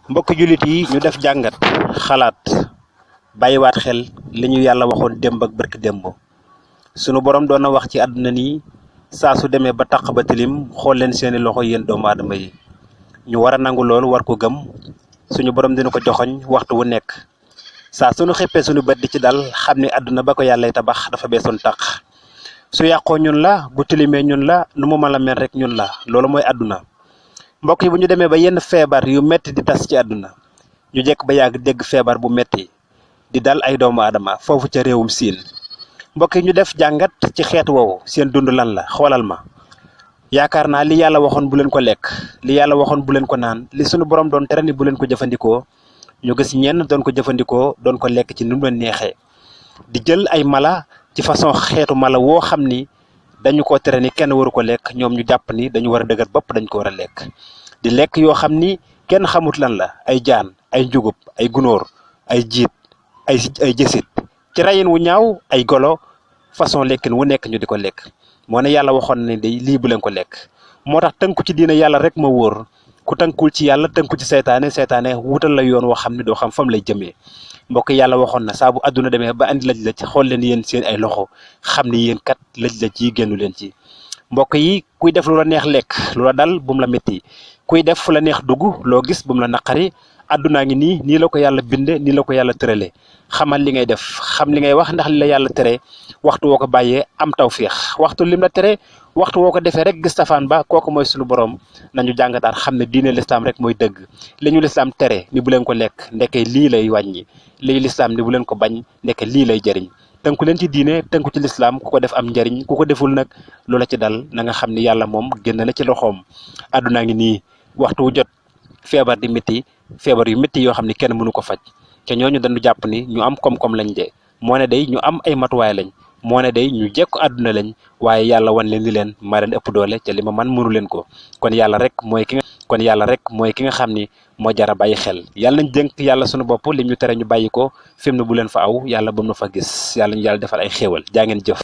mbokk julit yi ñu def jàngat xalaat bàyyiwaat xel li ñu yàlla waxoon démb ak barki démb sunu borom doon na wax ci àdduna nii saa su demee ba taq ba tilim xool leen seeni loxo yéen doomu aadama yi ñu war a nangu loolu war ko gëm suñu borom dina ko joxoñ waxtu wu nekk saa sunu xëppee suñu bët di ci dal xam ne àdduna ba ko yàllay tabax dafa beesoon taq su yàqoo ñun la bu tilimee ñun la nu mu mën a mel rek ñun la loolu mooy àdduna mbokk yi bu ñu demee ba yenn feebar yu metti di tas ci àdduna ñu jekk ba yàgg dégg feebar bu metti di dal ay doomu aadama foofu ca réewum siin mbokk yi ñu def jàngat ci xeet woowu seen dund lan la xoolal ma yaakaar naa li yàlla waxoon bu leen ko lekk li yàlla waxoon bu leen ko naan li sunu borom doon tere ni bu leen ko jëfandikoo ñu gis ñenn doon ko jëfandikoo doon ko lekk ci nu mu leen neexee di jël ay mala ci façon xeetu mala woo xam ni dañu ko tere ni kenn waru ko lekk ñoom ñu jàpp ni dañu war a dëgër bopp dañ ko war a lekk di lekk yoo xam ni kenn xamut lan la ay jaan ay njugub ay gunóor ay jiit ay jësit ci rayin wu ñaaw ay golo façon lekkin wu nekk ñu di ko lekk moo ne yàlla waxoon ne day lii bu leen ko lekk moo tax tënku ci diina yàlla rek ma wóor ku tënkul ci yàlla tënku ci seytaane wutal la yoon woo xam ne doo xam fam lay jëmee mbokk yàlla waxoon na saa bu àdduna demee ba andi lëj-lëj xool leen yéen seen ay loxo xam ni yéen kat lëj-lëj yi génnu leen ci mbokk yi kuy def lu la neex lekk lu la dal bu mu la métti kuy def fu la neex dugg loo gis bu mu la naqari àddunaa ngi nii la ko yàlla binde nii la ko yàlla tërale xamal li ngay def xam li ngay wax ndax li la yàlla tere waxtu woo ko bàyyee am tawféex waxtu lim la tere waxtu woo ko defee rek gis safaan ba kooku mooy suñu borom nañu jàngataat xam ne diine lislaam rek mooy dëgg li ñu lislaam tere ni bu leen ko lekk ndeke lii lay wàññi li lislaam ni bu leen ko bañ ndeke lii lay jëriñ tënku leen ci diine tënku ci lislaam ku ko def am njariñ ku ko deful nag loola ci dal na nga xam ni yàlla moom génn na ci loxoom àddunaa ngi nii waxtu wu jot feebar di métti feebar yu métti yoo xam ne kenn mënu ko faj te ñooñu dañu jàpp ni ñu am koom-koom lañ de moo ne day ñu am ay matuwaay lañ moo ne day ñu jekku àdduna lañ waaye yàlla wan leen di leen maa leen ëpp doole te li ma man mënu leen ko kon yàlla rek mooy ki nga xam ni moo jara bàyyi xel yàlla nañ dénk yàlla sunu bopp lim ñu tere ñu bàyyi ko fi mu ne bu leen fa aw yàlla ba mu na fa gis yàlla ñu yàlla defal ay xéewal jaa ngeen jëf